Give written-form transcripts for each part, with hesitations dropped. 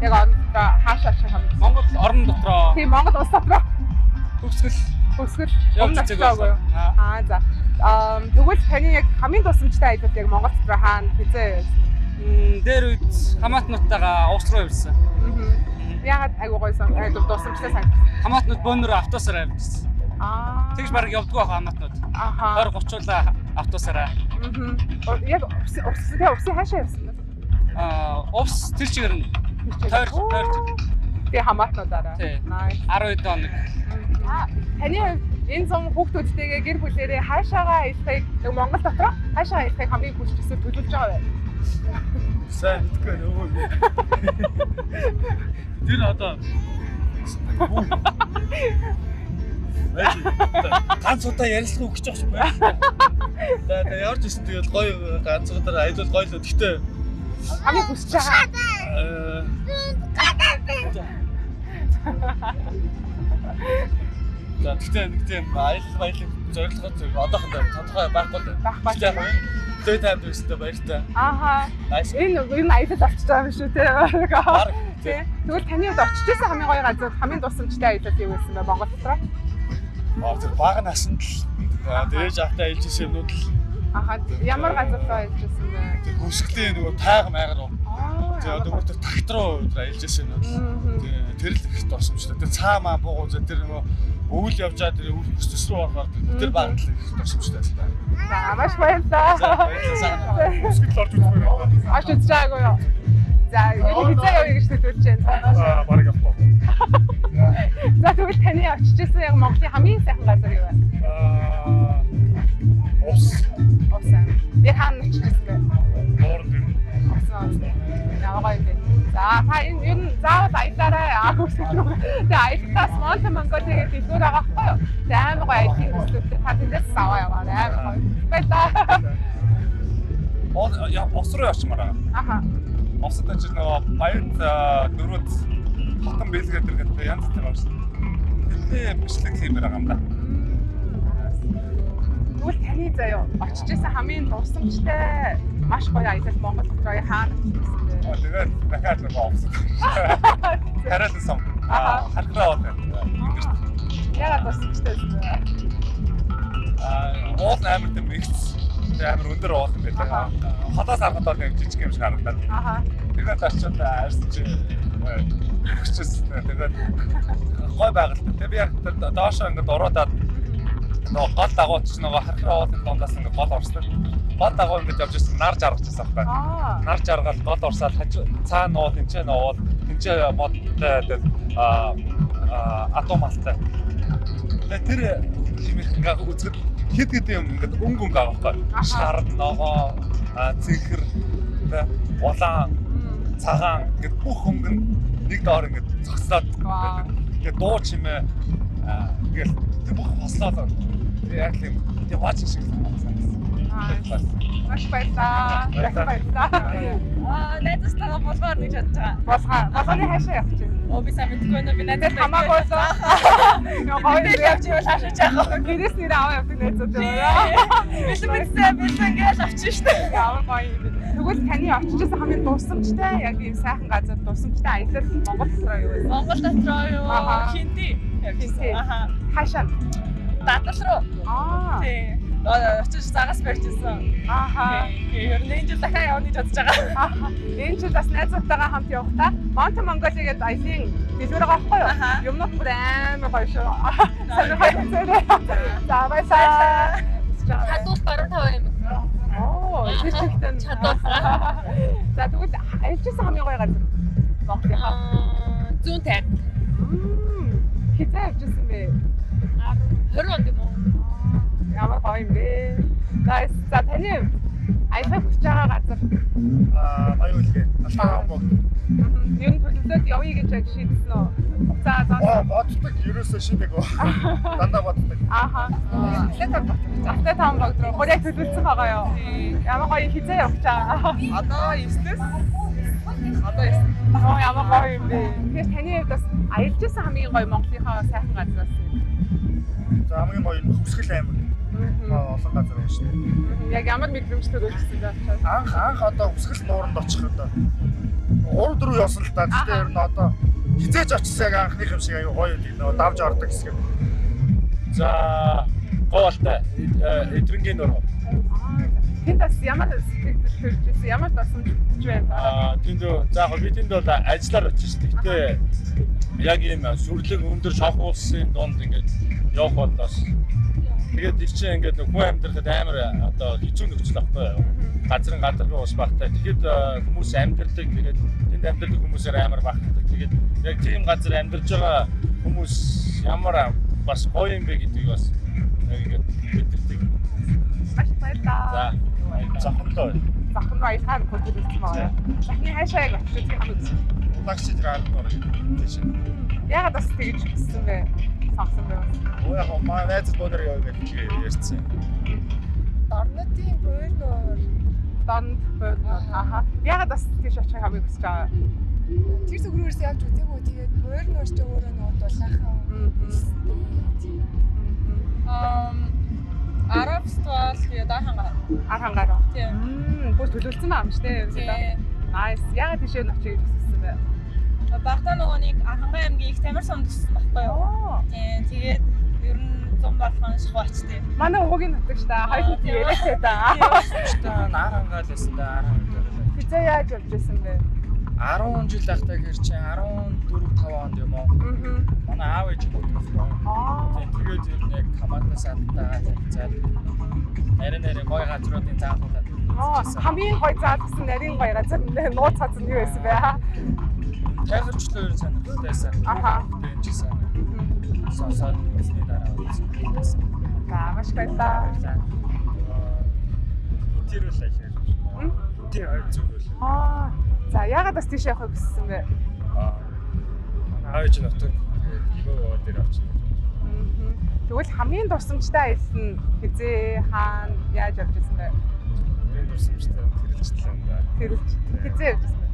Яг орон дотроо хаашаа очих хамгийн. Монгол орон дотроо Тийм, Монгол улс дотроо Хөгсгөл Хөгсгөл явж өмнө үзээгүй очиагүй юу? байсан. Аа, за. Аа, тэгвэл таны яг хамгийн дурсамжтай аялал яг Монгол дотроо хаана хэзээ байсан? Дээр үед хамаатнуудтайгаа увс руу явсан. Яагаад айгуу гоё сан дурсамжтай санагдсан? Хамаатнууд бөөнөр автобусаар явжсэн. Аа. Тэгж бараг явдггүй байх хамаатнууд. Аха. 20 30-уулаа автобусаараа. Яг увс тэгээ увсын хаашаа явсан бэ? Аа, увс тэр чигээр нь тойр тойр Тэгээ хамаатнуудаараа. Тий. Nice. 12 хоног. Аа, таны хувьд энэ зам хүүхдүүдтэйгээ гэр бүлээрээ хаашаагаа аялахыг яг Монгол дотроо хаашаа аялахыг хамгийн хүсч эсвэл төлөвлөж байгаа вэ? Сайн мэдгүй нөгөө. Тэр одоо ганц удаа ярилцлага өгч байгаа юм байна. За тэгээ ямар ч гэсэн тэгэл гоё ганц удаа аялал гоё л. Гэхдээ Хамгийн хүсэж байгаа. За гэхдээ нэг тийм аялал баялаг зорилгоо зөв одоохондоо тодорхой байхгүй л. Байхгүй. Гэхдээ яг плей тайм дүүстэй баяртай. Ааха. Nice. Энэ энэ аялал очиж байгаа юм шүү те. Бараг, Тий. Тэгвэл таны хувьд очиж исэн хамгийн гоё газар, хамгийн дурсамжтай аялал юу байсан бэ Монгол дотроо? Аа, тэр бага насанд л дээж автаа аялж исэн юмнууд л. Аха. Ямар газар руу аялж исэн бэ? Тэр хөвсглийн нөгөө тайга майга руу. Аа. Тэгээ одоо бүр тэр такт руу тэр аялж исэн юмнууд л. Тэр л их дурсамжтай. Тэр цаа маа буугуу зэ тэр нөгөө өвөл явжаа тэр өсөс рүү орохоор тэр баг л их дурсамжтай байсан. За, маш баярлалаа. За, баярлалаа. Хөгсгөл орж үзмээр байна. Очиж үзэж байгаагүй юу? За, ер нь хэзээ явъя гэж төлөвлөж байна? Аа, бараг явахгүй. За, тэгвэл таны очиж исэн яг Монголын хамгийн сайхан газар юу вэ? Аа, Увс. Увс аймаг. Яг хаана очиж исэн бэ? Дууран дээр. Увс аймаг. Ямар гоё юм бэ? За, та энэ ер нь заавал аялаарай. Аа, хөгсгөл рүү. Тэгээ аялалтаас Монте Монголиа гэдэг дэлгүүр байгаа байхгүй юу? Тэгээ амар гоё аяллаа төслүүдтэй. Та тэндээс аваа яваарай. Амар гоё. Баярлалаа. Оо, увс руу явчмаар байгаа. Аха. Увсад очиж нөгөө баярт дөрүүд хотон бэлгээд ирэхэд янз бүр байна. Тэдний бичлэг хиймээр байгаа юм да. Тэгвэл таны заяа очиж исэн хамгийн дурсамжтай маш гоё аялал Монгол дотроо хаана очиж исэн бэ? Аа, тэгээд дахиад нөгөө увсад. Хариулсан сум. Аха. Аа, хархраа уул. Өндөрт. Яагаад дурсамжтай байсан бэ? Аа, уул амар тийм ихц. Тэгээд амар өндөр уул юм байлаа. Холоос харахад бол юм жижиг юм шиг харагдаад. Аха. Тэгээд очиод арьсан чи өгчөөс тэгээд гой байгальтай. Тэгээд би яг тэр доошоо ингээд уруудаад нөгөө гол дагуу чи нөгөө хархраа уулын дундаас ингээд гол орсон. Гол дагуу ингээд явж ирсэн нар жаргаж байсан байхгүй. Аа. Нар жаргал гол урсаал хажуу цаана уул тэнцээ уул тэнцээ модтой тэгээд аа адуу малтай. Тэгээд тэр юм их ингээд үзэхэд хэд хэд юм ингээд өнгө өнгө байгаа байхгүй. Аха. Шар, ногоо, цэнхэр, тэ улаан, цагаан ингээд бүх өнгө нь нэг доор ингээд зогслоод Вау. байдаг. Тэгээд дуу чимээ ингээд тэр бүх хослоод тэгээд яг л юм тэг ваач шиг санагдсан. Аа. Маш баярлалаа. Дахин баярлалаа. Аа, найзтайгаа булгаар нэг чадж байгаа. Булгаа. Булгааны хаашаа явах чинь? Оо, би сайн мэдэхгүй байна. Би Тэгээд найзтай хамаагүй л. Яа гоё Тэгэл явж ивэл хаашаа жаах вэ? Гэрээс нэр аваа явдаг найзууд юм аа. Бэлэн мэдсэн, бэлэн гэж авчин штэ. Ямар гоё юм бэ. Тэгвэл таны очиж исэн хамгийн дурсамжтай яг ийм сайхан газар дурсамжтай аялал Монгол дотроо юу вэ? Монгол дотроо юу? Аха. Хинти. Хинти. Аха. Хаашаа? Дадал руу. Аа. Тий. Очиж загас барьж исэн. Аха. Тий. Ер нь энэ жил дахиад явна гэж бодож байгаа. Аха. Энэ жил бас найзуудтайгаа хамт явахдаа Монте Монголиа гэдэг аялын дэлгүүр байгаа байхгүй юу? Аха. Юмнууд бүр амар гоё шүү. Сонирхол үзээрэй. За, баярлалаа. Чадвал баруун тав аймаг. Оо, тэр чигтэн. Чадвал. За, тэгвэл аялж исэн хамгийн гоё газар Монголынхаа. Аа, зүүн тайг. Хизээ явж исэн бэ? 20 онд юм уу? Ямар гоё юм бэ? Nice. За, таны аялахыг хүсэж байгаа газар. Аа, баян үлгээ. Алтай хамбог. Ер нь төлөвлөөд явъя гэж яг шийдсэн үү? Хугацаа Аа, зан. боддог ерөөсөө шийдэг. Дандаа боддог. Ааха. Алтай таван баг руу. Гол яг төлөвлөсөн байгаа юу? Ямар гоё хизээ явах чаа. Одоо 9-ээс одоо 9. Оо, ямар гоё юм бэ? Тэгэхээр таны хувьд бас аялж исэн хамгийн гоё Монголынхаа сайхан газраас юм. За, хамгийн гоё нь Хөвсгөл аймаг. Аа, олон газар байна шүү дээ. Яг ямар мэдрэмж төрүүлсэн бэ? Анх одоо Хөвсгөл нууранд очих одоо 3 4 явсан л да. Гэхдээ ер нь одоо хизээж очсон яг анхных юм шиг аюу гоё гэдэг нөгөө давж ордог хэсэг. За гоолтой эдрэнгийн нуруу. Тэнд бас ямар сэтгэл төрж ирсэн? Ямар дурсамж бүтэж байна? Аа тэнд за яг би тэнд бол ажиллаар очиж шүү дээ. Гэтэ яг ийм сүрлэг өндөр шонх уулсын дунд ингээд явах бол бас тэгээд их чинь ингээд нэг хүн амьдрахад амар одоо хэцүү нөхцөл байхгүй юу? Газрын гадаргуу ус багтай. Тэгэхэд хүмүүс амьдрдаг. Тэгээд тэнд амьдрдаг хүмүүсээр амар багтдаг. Тэгээд яг тийм газар амьдарч байгаа хүмүүс ямар бас гоё юм бэ гэдгийг бас яг ингээд мэдэрдэг. Маш их баярлалаа. За Зохимлоо. Завхан руу аялахаар хөдөлсөн байгаа. Захны хаашаа яг очиж үзэх юм бэ? Улагч тэр ард нуруу тийш. Яагаад бас тэгж хүссэн бэ? Сонгосон бэ бас? Оо яг маа найз бөөнөр яваа гэж ярьсан. Дорнодын буйр нуур. Донд бод. Аха. Яагаад бас тийш очих хамгийн хүсэж байгаа? Тэр зүг рүүс явж үзээгүй. Тэгээд буйр нуур ч өөрөө нөгөө дулаахан. Тийм. Арабствал тэгээд Архангай. Архангаар. Тийм. Бүр төлөвлөсөн байгаа юм шүү дээ. ерөнхийдөө. Тийм. Nice. Яагаад тийшээ очих гэж хүссэн бэ? Багтаа нөгөө нэг Архангай аймгийн их тамир сумд өссөн байхгүй юу? Оо. Тийм. Тэгээд ер нь зам болгон шахуу очтой. Манай өвөгийн нутагч та хоёр Аа, хүн тийм. яриатай та. Та Архангай л байсан да Архангай. Хизээ яаж явж байсан бэ? 10 жил байхдаа гэр чинь 14 5 онд юм уу? Мгм. Манай аав ээж нутгах. Аа. Тийм тэгээд ер нь яг командаас алдтайгаа танилцаад нарийн нарийн гоё газруудын заалуулаад Аа, хамгийн гоё заалсан нарийн гоё газар нууц газар нь юу байсан бэ? Тайгарчлаа ер нь сонирхолтой байсан. Аха. Тийм ч гэсэн сонсоод үзсний дараа үзсэн. За, маш их баярлалаа. Баярлалаа. Тэр үл аялаа. Тэр хоёр зүг үл. Аа. За, яагаад бас тийш явахыг хүссэн бэ? Аа. Манай аав ээж нутаг тэгээд ивэ боо дээр очно. Мгм. Тэгвэл хамгийн дурсамжтай аялал нь хизээ, хаана, яаж явж байсан бэ? Миний дурсамжтай тэрэлжлээ юм да. Тэрэлж. Хизээ явж байсан бэ?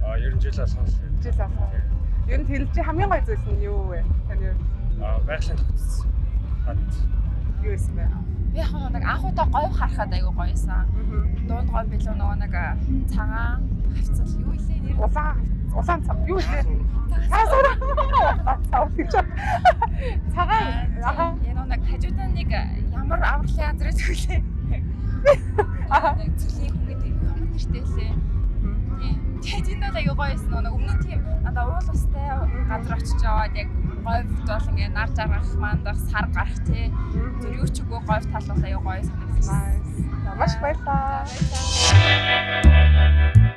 Аа ер нь жил болгон л. Жил болгон. Ер нь тэрэлжийн хамгийн гоё зүйл нь юу вэ? Таны хувьд Аа байгалийн тогтц. Хад. юу байсан бэ? Би яг нэг анх удаа говь харахад айгүй гоёсан. Мгм. Дунд говь билүү нөгөө нэг цагаан хавцал юу илээ нэр. Улаан улаан цав юу вэ? Цагаан улаан цав гэж. Цагаан аха. Яг нөгөө нэг хажуудаа нэг ямар авралын газар зүйлээ. Аха. Нэг цөлийн хүн гэдэг ямар нэртэй лээ. Тийм. Тэгээд энэ бол айгүй гоё байсан. Нөгөө өмнө нь тийм надаа уул устай газар очиж яваад яг говьд бол ингээ нар жаргах, мандах, сар гарах тий. Зүр юу ч үгүй говь тал бол айгүй гоё санагдсан. Nice. За, маш их баярлалаа. Баярлалаа.